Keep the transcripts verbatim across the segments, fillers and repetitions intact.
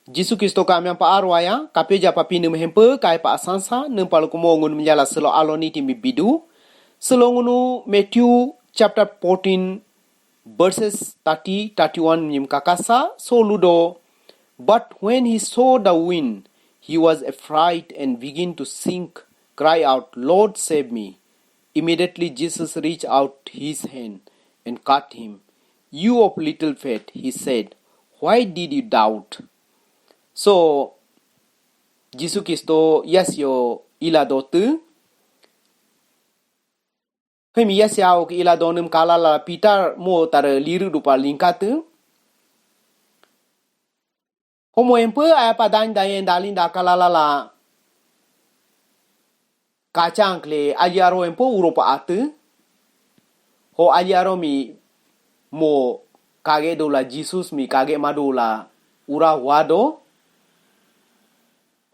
Jisu Kristo ka miampa arwaya, kapyo japa Pinii mi hempe, kaipa asansa, niimpa lukumo ngunu miilanja silo alo niti mi bidu. Silo ngunu Matthew chapter fourteen, verses thirty, thirty-one nyim kakasa, so ludo. But when he saw the wind, he was afraid and began to sink, cry out, "Lord, save me." Immediately Jesus reached out his hand and caught him. "You of little faith," he said, "why did you doubt?" So, Jisu Kristo yasio ila dotu. Hiimi yasio ke ila donum kalala Peter mo tare liru dupa lingkatu. Homo empe aya pa dan dayen dalin da kalala la kachang kle aji aro empe uro pa atu. Ho aji aro mi mo kage dola Jesus mi kage madola ura wado.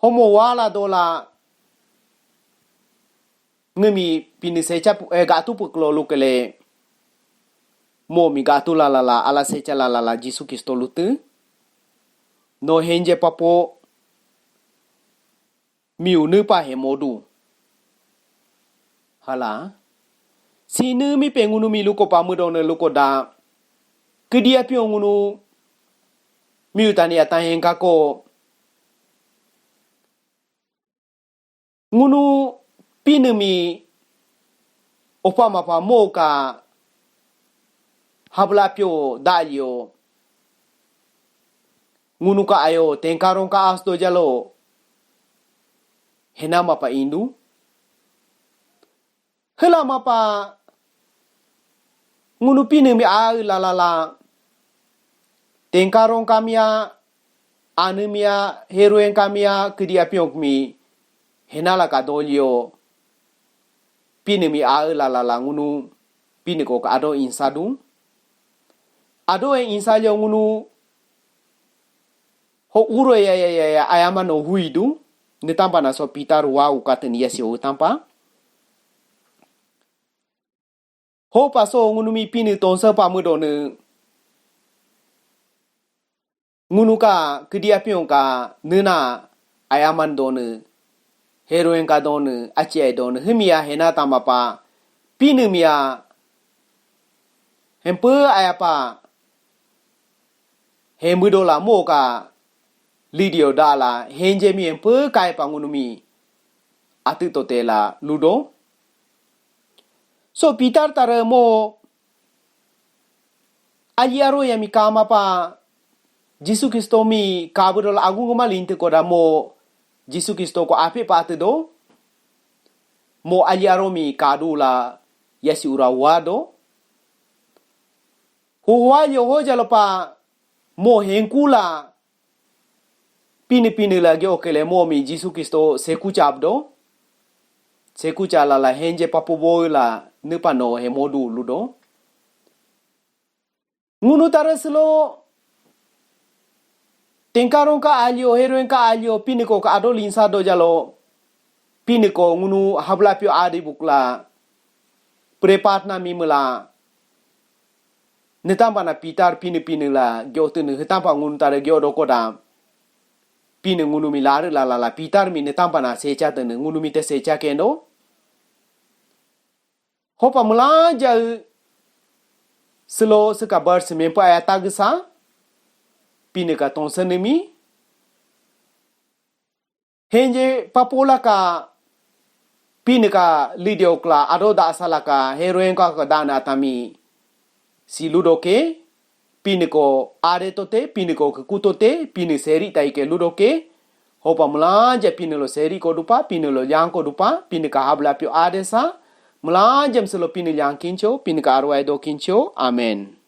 Homo wala dola ngiimi Pinii secha pu-, eh, gatu puklo lukele mo mi gatu lalala, ala secha lalala Jisu Kristo lutu. No henje papo miu niipa he modu. Hala. Sinu mi pe ngunu mi luko pamudo ne luko da. Kedia pio ngunu miu tani atan hengkako. Ngunu Pinii mi opa mapa mo ka habla pio dalio. Ngunu ka ayo tengkarong ka asdo jalo. Hena mapa indu. Hela mapa ngunu Pinii mi a lalala. Tengkarong kamia, anemia, heroen kamia, kedia piok mi. Henala ka dolio. Pinii mi a lalala ngunu Pinii ko ka ado insadu. Ado e insalio ngunu ho uro ya, ya, ya, ya, ayama no huidu. Niitampa na so Peter wa ukaten yasio utampa. Hopa so ngunu mi Pinii tonsa pamudo ne. Ngunu ka kedia pion ka nena ayaman done. Heroen ka done, achi ai done. Hemia hena tamapa Pinii mia hempe ayapa hembu dola mo ka lidio dala henje mi hempe kai pa ngunu mi atu totela ludo. So Peter tare mo aji aro ya mi kama pa Jisu Kristo mi kabu dola agung ma linte koda mo Jisu Kristo ko ape pa atu do. Mo aji aro mi kadu la yasi ura wado. Huwa yo ho jalo pa mo henkula Pinii Pinii lagi okele mo mi Jisu Kristo seku chapdo. Seku chala la henje papu boy la niipa no he modu ludo. Ngunu tare silo tengkarong ka alio, heroen ka alio, Pinii ko ka ado linsa do jalo. Pinii ko ngunu habla pio adi bukla. Prepat na mi mela. Niitampa na Peter Pinii Pinii la gyo tene, hiitampa ngunu tare gyo do koda. Pinii ngunu mi lare la la la Peter mi niitampa na secha tene, ngunu mi te secha kendo. Hopa mula jau silo seka bar semempa aya tagesa. Pinii ka tonsen mi. Henje papola ka Pinii ka lidio kla ado da asala ka heroen ka ka dana atami. Si ludo ke, Pinii ko are tote, Pinii ko kekutote, Pinii seri tai ke ludo ke. Hopa melanja Pinii lo seri ko dupa, Pinii lo yang ko dupa, Pinii ka habla pio adesa. Melanjam selo Pinii yang kincho, Pinii ka arwai do kincho. Amen.